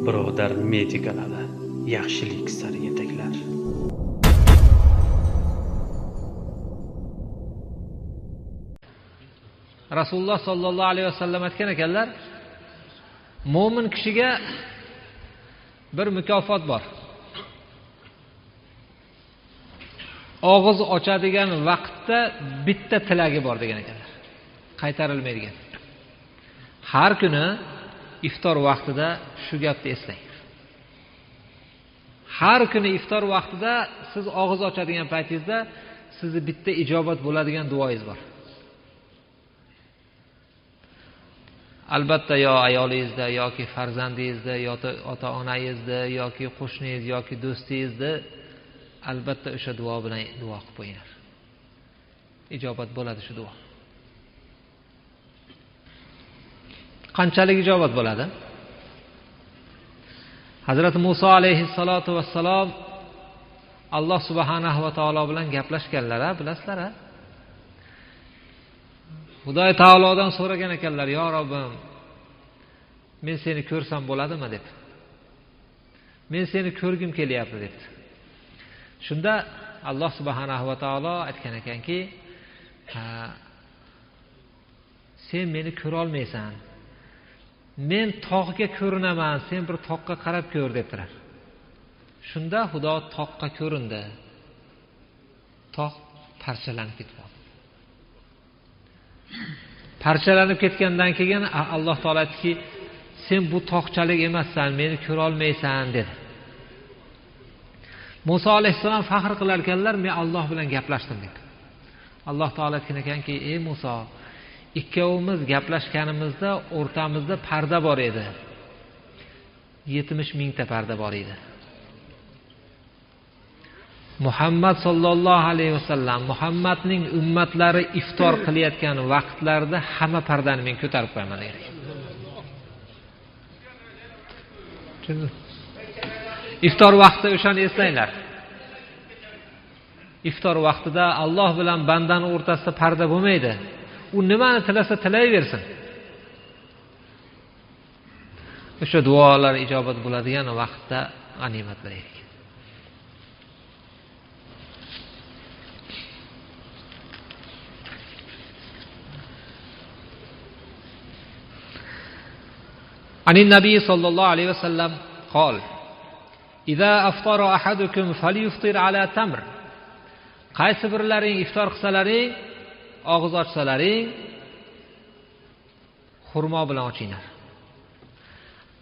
Birodar Media kanali yaxshilik sari yetaklar. Rasululloh sollallohu alayhi vasallam aytgan ekanlar, mo'min kishiga bir mukofot bor. Og'iz ochadigan vaqtda bitta tilagi bor degan ekanlar. Qaytarilmaydigan. Har kuni iftor vaqtida shu gapni eslang. Har kuni iftor vaqtida siz og'iz ochadigan paytingizda sizni bitta ijobat bo'ladigan duoingiz bor. Albatta yo ayolingizda yoki farzandingizda yoki ota-onangizda yoki qo'shningiz yoki do'stingizda albatta o'sha duo bilan duo qilib qo'yinglar. Ijobat bo'ladi shu duo. Qanchalik ijobat bo'ladi? Hazrat Musa alayhissalatu vassalom Alloh subhanahu va taolo bilan gaplashganlar, bilasizlar-a? Xudoy taolodan so'ragan ekanlar, "Ya Robbim, men seni ko'rsam bo'ladimi?" deb. Men seni ko'rgim kelyapti debdi. Shunda Alloh subhanahu va taolo aytgan ekanki, sen meni ko'ra olmaysan. Men tog'ga ko'rinaman, sen bir toqqa qarab ko'r debdilar. Shunda Xudo toqqa ko'rindi. Tog' parchalanib ketdi. Parchalanib ketgandan keyin Alloh taolo aytdiki, sen bu tog'chalik emassan, meni ko'ra olmaysan dedi. Musa alayhissalom faxr qilar ekanlar, men Alloh bilan gaplashdim deb. Alloh taolo aytgan ekanki, ey Musa, ikkovimiz gaplashganimizda o'rtamizda parda bor edi. 70 mingta parda bor edi. Muhammad sallallohu alayhi vasallam, Muhammadning ummatlari iftor qilayotgan vaqtlarida hamma pardani men ko'tarib qo'yaman degan. Iftor vaqti o'shani eslanglar. Iftor vaqtida Alloh bilan bandaning o'rtasida parda bo'lmaydi. U nimani tilasa tilayversin. O'sha duolar ijobat bo'ladigan vaqtda g'animat bilaylik. عن النبي صلى الله عليه وسلم قال: إذا أفطر أحدكم فليفطر على تمر. Qaysi birlaring iftor qilsalaring, og'iz ochsalaring, xurmo bilan ochinglar.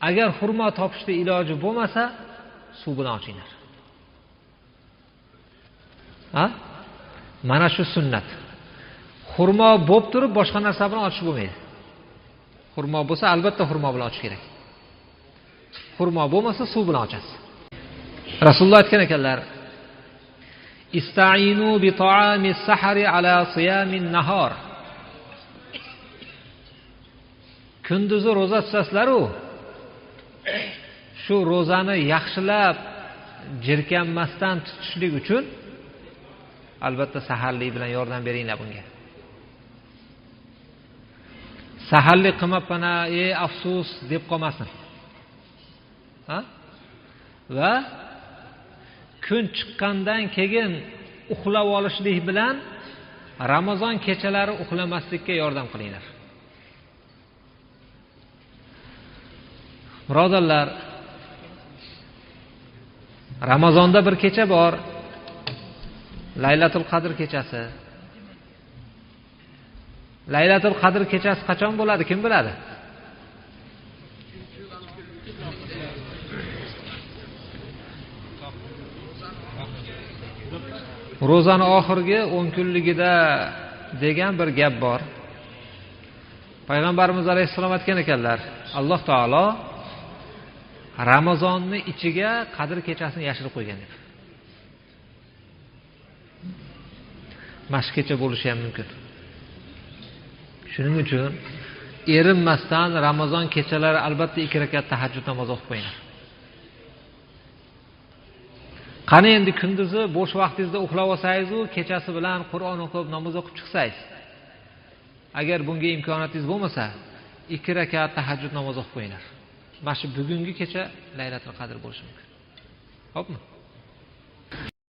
Agar xurmo topishda iloji bo'lmasa, suv bilan ochinglar. Ha? Mana shu sunnat. Xurmo bo'lib turib boshqa narsa bilan ochish bo'lmaydi. Xurmo bo'lsa albatta xurmo bilan ochish kerak. Xurmo bo'lmasa suv bilan ochasiz. Rasululloh aytgan ekanlar: "Ista'inu bi ta'ami as-sahari ala siyamin nahar." Kunduzi ro'za tutasizlar-u, shu ro'zani yaxshilab jirkanmasdan tutishlik uchun albatta saharlik bilan yordam beringlar bunga. Saharlik qilmabman, ey afsus deb qolmasin. Ha? Va kun chiqqandan keyin uxlab olishlik bilan Ramazon kechalari uxlamaslikka yordam qilinglar. Birodarlar, Ramazonda bir kecha bor. Laylatul Qadr kechasi. Laylatul Qadr kechasi qachon bo'ladi, kim biladi? Ro'zani oxirgi 10 kunligida degan bir gap bor. Payg'ambarimiz alayhissalom aytgan ekanlar, Alloh taolo Ramazonni ichiga Qadr kechasini yashirib qo'ygan deb. Mana shu kecha bo'lishi ham mumkin. Shuning uchun erinmasdan Ramazon kechalari albatta 2 rakat tahajjud namozi o'qib qo'yinglar. Qani endi kunduzi bo'sh vaqtingizda uxlab olsangiz-u, kechasi bilan Qur'on o'qib, namoz o'qib chiqsangiz. Agar bunga imkoniyatingiz bo'lmasa, 2 rakat tahajjud namozi o'qib qo'yinglar. Mana shu bugungi kecha Laylatul Qadr bo'lishi mumkin. Xo'pmi?